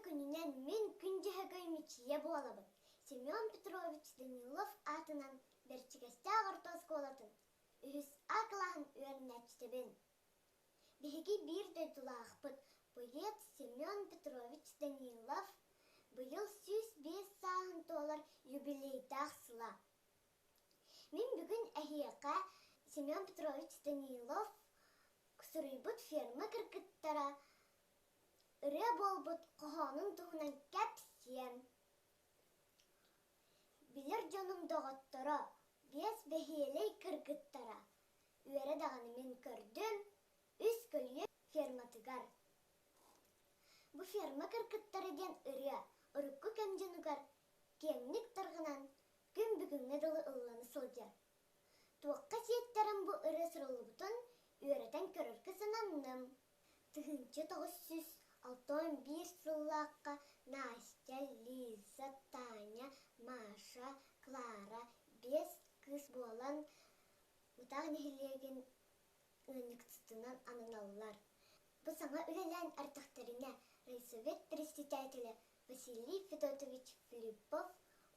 күнүнэн мин Күн Дьөһөгөй Мичийэ буолабын. Семен Петрович Данилов аатынан Бэрчигэстээх орто оскуолатын үһүс А кылааһын үөрэнээччитэбин. Биһиги биир дойдулаахпыт, поэт Семен Петрович Данилов быйыл 105 сааһын туолар юбилейдаах сыла. Мин бүгүн эһиэхэ Семен Петрович Данилов суруйбут «Ферма кыргыттара» ырыа буолбут хоһоонун туһунан кэпсиэм. Билэр дьонум доҕотторо, биэс бэһиэлэй кыргыттара, үөрэ даҕаны мин көрдүм, үс көлүйэ ферматыгар. Бу ферма кыргыттара диэн ырыа урукку кэм дьонугар киэҥник тарҕанан күн бүгүҥҥэ дылы ыллана сылдьар. Туохха сиэттэрэн бу ырыа суруллубутун үөрэтэн көрөргө сананным. 1961 сыллаахха Настя, Лиза, Таня, Маша, Клара биэс кыыс буолан Мытаах нэһилиэгин ыанньыксытынан ананаллар. Бу саҥа үлэлээн эрдэхтэринэ райсовет председателэ Василий Федотович Филиппов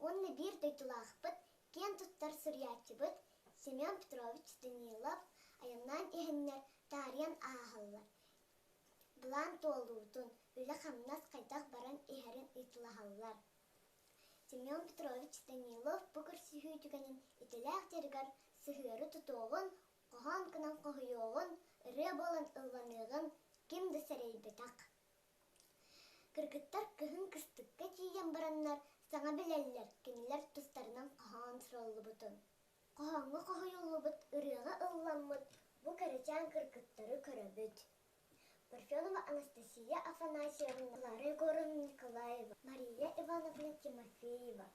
уонна биир дойдулаахпыт, киэн туттар суруйааччыбыт Семен Петрович Данилов айаннаан иһэннэр таарыйан ааһаллар, былаан туолуутун, үлэ-хамнас хайдах баран иһэрин ыйыталаһаллар. Семен Петрович Данилов бу көрсүһүү түгэнин идэлээх дьарыгар сыһыары тутуоҕун, хоһоон гынан хоһуйуоҕун, ырыа буолан ылланыаҕын ким да сэрэйбэтэх. Кыргыттар кыһын кыстыкка тиийэн бараннар саҥа билэллэр кинилэр тустарынан хоһоон суруллубутун. Хоһооҥҥо хоһуйуллубут ырыаҕа ылламмыт бу кэрэчээн кыргыттары көрөбүт. Парфенова Анастасия Афанасьевна, Клара Егоровна Николаева, Мария Ивановна Тимофеева,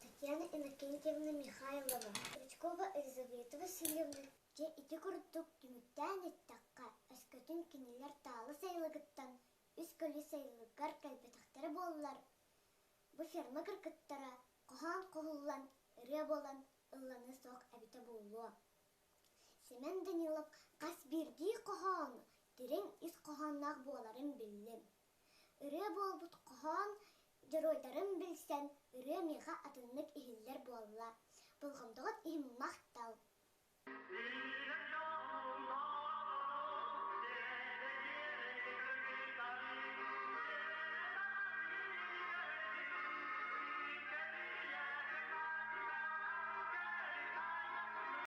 Татьяна Иннокентьевна Михайлова, Стручкова Елизавета Васильевна Дьэ ити курдук түмүктээн эттэххэ, өскөтүн кинилэр Таала сайылыгыттан үс көлү сайылыгар кэлбэтэхтэрэ буоллар, бу ферма кыргыттара хоһоон хоһуллан, ырыа буолан ылланыа суох эбитэ буолуо. Семен Данилов хас биирдии хоһоон дириҥ ис хоһоонноох буоларын биллим. Ырыа буолбут хоһоон дьоруойдарын билсэн, ырыа миэхэ атыннык иһиллэр буолла. Болҕомтоҕут иһин махтал!